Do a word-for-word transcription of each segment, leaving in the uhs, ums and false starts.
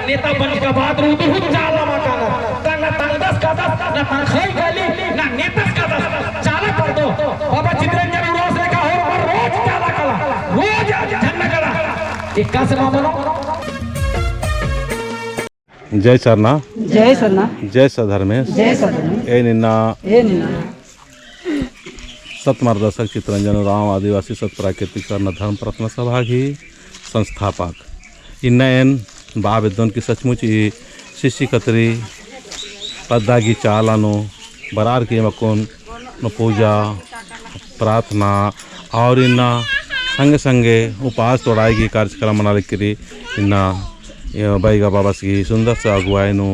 नेता बनचका बाद रअदर हूँ चाला मल कानर। ता ना तंगदस कादस, ना तंगखई काली, ना नेतस कादस। चाला परदो। बाबा चितरंजन उराँवस लेखा होरमर रोज चाला काला, रोज झंडा काला। एकासे मा मनो। जय सरना। जय सरना। जय सधर्मेस। जय सधर्मेस। एन इन्ना। एन इन्ना। सत मार्गदर्शक चितरंजन उराँव आदिवासी सत प्राकृतिक सरना धर्म प्रार्थना सभा गही संस्थापक। इन्ना एन बआ बेद्दोन कि सचमुच ई सिस्सी कतरी पद्दा गही चाला नू बरअर की एम अक्कुन नू पूजा, प्रार्थना और इन्ना संगे संगे उपास तोड़ाई गही कार्यक्रम मना लगी। इन्ना ए, बैगा बाबस गही सुंदर सा अगुवाई नू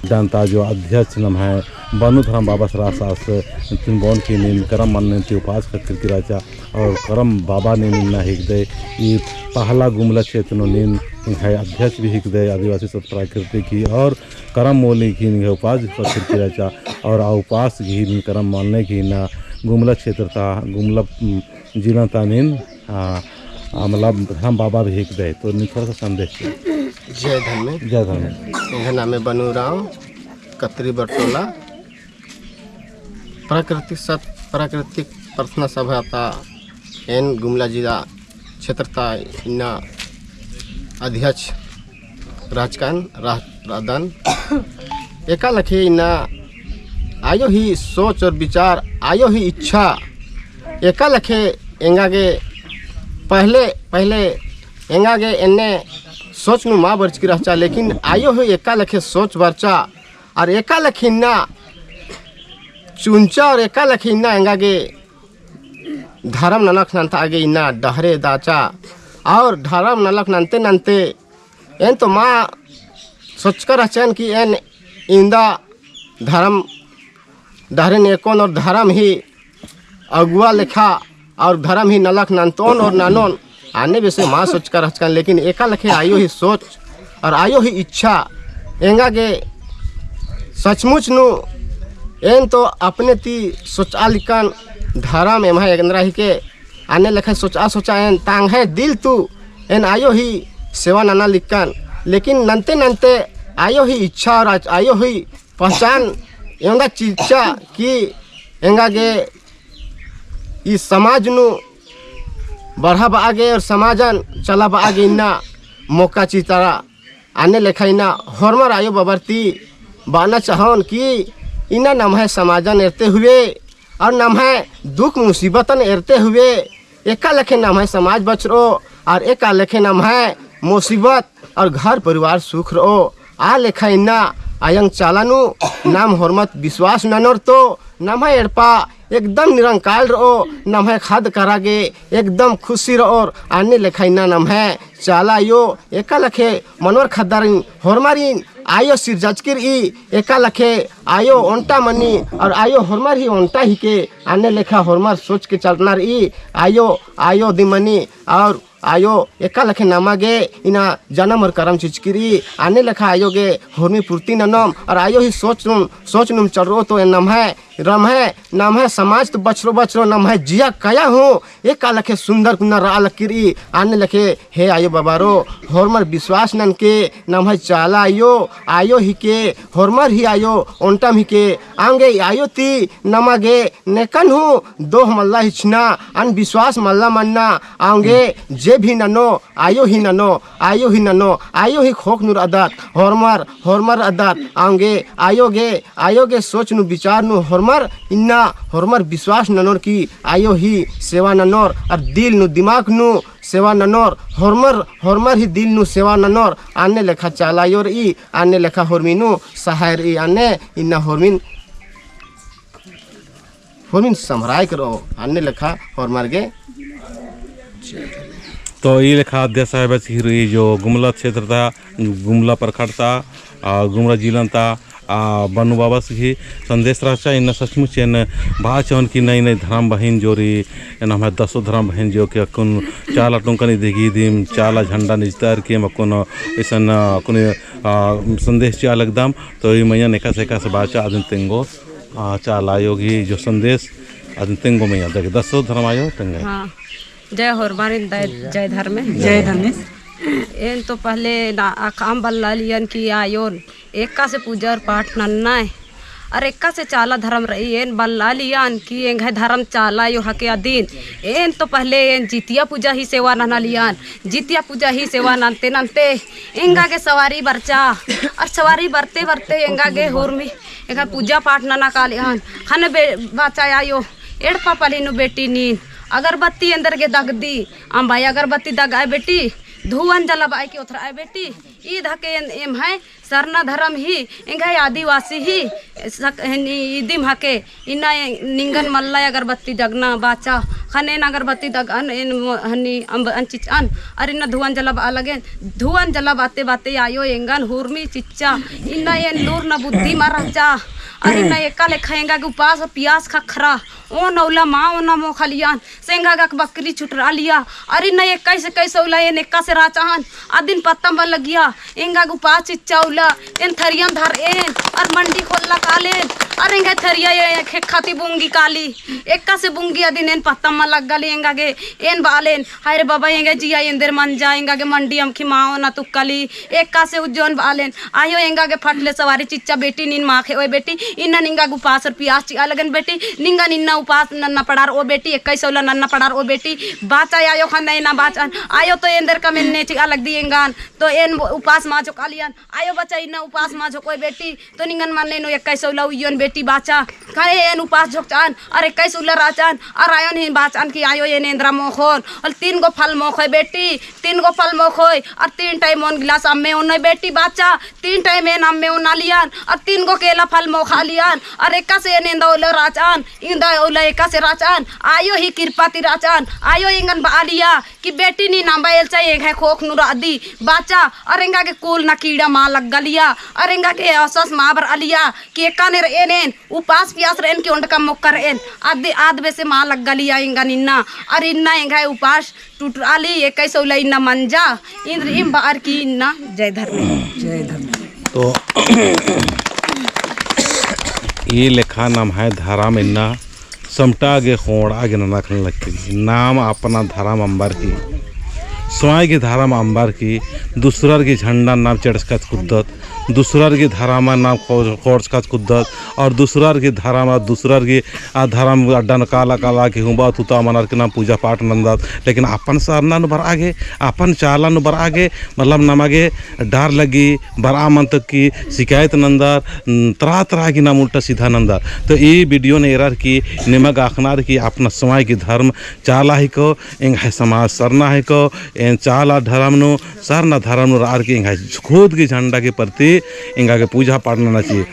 जनता जो अध्यक्ष नम्है बनु धरम बाबस रहचस, तिन बओन की नीन करम मन्ने ती उपास ख़क्खरकी रहचा और करम बाबा नीन इन्ना हिकदय, ई पहला गुमला क्षेत्र नू नीन है अध्यक्ष भी हिकदय, आदिवासी सत प्राकृतिक गही और करम मोली गही नीन उपास ख़क्खरकी रहचा और आ उपास गही नीन करम मन्ने की इन्ना गुमला क्षेत्र ता गुमला, उम, जिला ता नीन, आ, आ, मतलब, हम बाबा भी हिकदय, तो नीन थोड़ा सा संदेश दे। जय धर्मे। जय धर्मे। एंग्है नामे बनु उराँव, कतरी बरटोला, प्राकृतिक सत, प्राकृतिक प्रार्थना सभा ता एन गुमला जिला क्षेत्र ता इन्ना अध्यक्ष रहचकन, रह-, रअदन। एका लखे इन्ना आयो ही सोच और विचार, आयो ही इच्छा, एका लखे एंगा गे पहले, पहले एंगा गे एन्ने सोच नू मा बरचकी रहचा, लेकिन आयो ही एका लखे सोच बरचा, और एका लखे इन्ना चुनचा, और एका लखे इन्ना एंगा गे धरम नलख नन्ता गे इन्ना डहरे दाचा, और धरम नलख नन्ते नन्ते एन तो मा सोचका रहचन कि एन इवंदा धरम डहरेन एकोन और धरम ही अगुवा लेखा और धरम ही नलख नन्तोन और ननोन आने बेसे मा सोचका रहचकन, लेकिन एका लखे आयो ही सोच और आयो ही इच्छा एंगा गे सचमुच नू एन तो अपने ती सोचा लिक्कन धरम एम्है एन्दरा हिके आने लेखा सोचा सोचा एन तंग्है दिल तू एन आयो ही सेवा नना लिक्कन, लेकिन नन्ते नन्ते आयो ही इच्छा और आज आयो ही पहचान एवंदा चिच्चा कि एंगा गे ई समाज नू बढ़ाबआ गे और समाजन चलाबआ गे इन्ना मौका चितारा। आने लेखा इन्ना होरमर आयो बबर ती बअना चाहोन कि इन्ना नम्है समाजन एरते हुए और नम्है दुख मुसीबतन एरते हुए एका लेखे नम्है समाज बछरओ और एका लेखे नम्है मुसीबत और घर परिवार सुख रओ। आ लेखा इन्ना आयंग चाला नू नाम होरमर विश्वास ननोर तो नम्है एड़पा एकदम निरंकाल रओ, नम्है ख़द्द करा गे एकदम खुशी रओर। आने लेखा इन्ना नम्है चाला आयो एका लेखे मनोर ख़द्दारिन होरमारिन आयो सिरजचकी रई, एका लेखे आयो ओन्टा मनी और आयो होरमर ही ओन्टा हिके। आने लेखा होरमर सोच के चलना रई, आयो, आयो दिम मनी और आयो एका लेखे नमा गे इन्ना जनम और करम चिचकी रई। आने लेखा आयो गे होरमी पूर्ति ननोम और आयो ही सोच नुम, सोच नुम चलरओ तो नम्है रम्है, नम्है समाज तो बछरओ बछरओ, नम्है जिया कया हूँ एका लेखे सुन्दर कुन्ना रआ लगी रई। आने लेखे हे आयो बबारो, होरमर विश्वास ननके, नम्है चाला आयो, आयो हिके, होरमर ही आयो, ओन्टम हिके, आंगे आयो ती नमा गे नेकन हूँ दोह मल्ला हिचना, अन विश्वास मल्ला मन्ना, आंगे जे भी ननो, आयो ही ननो, आयो ही ननो, आयो ही ख़ोख़ नू रअदत, होरमर, होरमर रअदत, आंगे आयो गे आयो गे सोच नू विचार नू होरमर इन्ना होरमर विश्वास ननोर की आयो ही सेवा ननोर और दिल नू दिमाग नू सेवा ननोर होरमर होरमर ही दिल नू सेवा ननोर। आने लेखा चाला आयो रई, आने लेखा होरमी नू सहाय रई। आने इन्ना होरमिन होरमिन समराय करो, आने लेखा होरमर गे। तो ई लेखा अध्यक्ष साहब ही रई जो गुमला क्षेत्र ता, गुमला प्रखंड ता, आ, गुमला जिलन ता, आ, बनु बाबस गही संदेश रहचा। इन्ना सचमुच एन बआ चाहोन कि नई नई धरम बहिन जो रई, एन नम्है दसो धरम बहिन जो कि अक्कुन चाला टोंका नू इदी गही दिम, चाला झंडा नू इजतार की एम अक्कुन इसन, आ, अक्कुन, आ, संदेश चिआ लगदम। तो ई मइय्याँ एकासे एकासे बाचा अदिन तेंगो। आ, चाला आयो गही जो संदेश अदिन तेंगो मइय्याँ, देख, दसो धरम आयो तेंगे। हाँ। जय होरमारिन, जय, जय धर्मे। जय धर्मेस। एन तो पहले ना अख़अम बल्लालियन कि आयोन एकासे पूजा और पाठ नन्ना है, और एकासे चाला धरम रई। एन बल्लालियन कि एंग्है धरम चाला अयो हके अदिन। एन तो पहले एन जितिया पूजा ही सेवा ननालियन। जितिया पूजा ही सेवा नन्ते नन्ते एंगा गे सवारी बरचा, और सवारी बरते बरते एंगा गे हुरमी एंगा पूजा पाठ नना कालियन। ख़ने बे-, बाचा आयो, एड़पा पल्ली नू बेटी नीन अगरबत्ती एन्देर गे दगदी, अम्बा अगरबत्ती दगाय बेटी, धुवन जलाबअय कि ओथरअय बेटी। ईद हके एन-, एम्है सरना धरम ही, एंग्है आदिवासी ही, सक-, हनी, इदिम हके, इन्ना ए-, निंगन मल्ला अगरबत्ती दगना बाचा। ख़ने एन अगरबत्ती दगअन, एन मो-, हनी अम्बअन चिच्चअन, अर इन्ना धुवन जलाबआ लगेन। धुवन जलाबअते बाते आयो एंगन हुरमी चिच्चा। इन्ना एन लूर ना बुद्धि मा रहचा। अर इन्ना एका लेखा एंगा गे उपास पियास ख़क्खरा। ओन उल्ला मा ओना मोख़ालियन। से एंगा गे अक बकरी छुटरालिया। अर इन्ना एकासे एकासे उल्ला एन एकासे रहचन। अदिन पत्ता मा लगिया। एंगा गे उपास चिच्चा उल्ला एन थरियन धरएन, अर मंडी खोलना कालेन, अर एंगा थरिया ए ख़ेक्खा ती बुंगी काली। एकासे बुंगी अदिन एन पत्ता मा लग्गाली एंगा गे। एन बआलेन, हाय रे बाबा, एंगा जिया एन्देर मंजा, एंगा गे मंडी अमख़ी मा ओना तुक्काली। एकासे उज्जोन बआलेन, आयो एंगा गे फटले सवारी चिच्चा बेटी, नीन मा खेओय बेटी, इन्ना निंगा गे उपास अर पियास चिआ लगेन बेटी, निंगन इन्ना उपास नन्ना पड़ारओ बेटी, एकासे उल्ला नन्ना पड़ारओ बेटी। बाचा आयो ख़ने एन बाचन, आयो तो एन्देर का मेन्ने चिआ लगदी एंगन, तो एन उपास मा झोकालियन। आयो बाचा इन्ना उपास मा झोकोय बेटी, तो निंगन मन्ने नू एकासे उल्ला उइयोन बेटी बाचा। ख़ने एन उपास झोकचन, अर एकासे उल्ला रहचन, अर आयोन ही बाचन कि आयो एन एन्दरा मोख़ोन, अर तीन गो फल मोख़ोय बेटी, तीन गो फल मोख़ोय, अर तीन time ओन गिलास अम्मे ओनोय बेटी बाचा, तीन time एन अम्मे ओनालियन, अर तीन गो केला फल मोख़ालियन, अर एकासे एन एन्दा उल्ला रहचन, इन्दा उल्ला एकासे रहचन, आयो ही किरपा ती रहचन, आयो एंगन बआलिया, कि बेटी नीन अम्बा एल्चा एंग्है ख़ोख़ नू रअदी बाचा, अर एंगा गे कुल ना कीड़ा मा लग्गालिया, अर एंगा गे असस मा बरआलिया, कि एकाने रएन एन, उपास पियास रएन कि ओन्डका मोक्का रएन, आद, आद बेसे मा लग्गालिया एंगन इन्ना, अर इन्ना एंग्है उपास टुटराली, एकासे उल्ला इन्ना मंजा, इन्द्रिइम बअर की इन्ना जय धर्मे। जय धर्मे। तो ई लेखा नम्है धरम इन्ना समटा गे ख़ोंड़आ गे नना ख़ने लगी। नाम अपना धरम अम्बर की, स्वयं गे धरम अम्बर की, दूसरर गे झंडा नाम चेड़चकत कुद्दत, दूसरर गे धरम नाम खो-, ख़ोंड़चकत कुद्दत, और दूसरर गे धरम, दूसरर गे आ धरम अड्डा नू काला काला की हुंबा तुता मनर की नाम पूजा पाठ नन्दत, लेकिन अपन सरना नू बरआ गे, अपन चाला नू बरआ गे, मतलब नमा गे डर लगी, बरआ मन तक की शिकायत नन्दर, तरह तरह की नाम उल्टा सीधा नन्दर। तो ई video नू एरर की निमा गे अख़नर की अपना स्वयं गे धरम चाला हिको, एंग्है समाज सरना हिको, एन चाला धरम नू, सरना धरम नू रअर की एंग्है खुद गे झंडा गे प्रति एंगा गे पूजा पाठ नना चाहिए।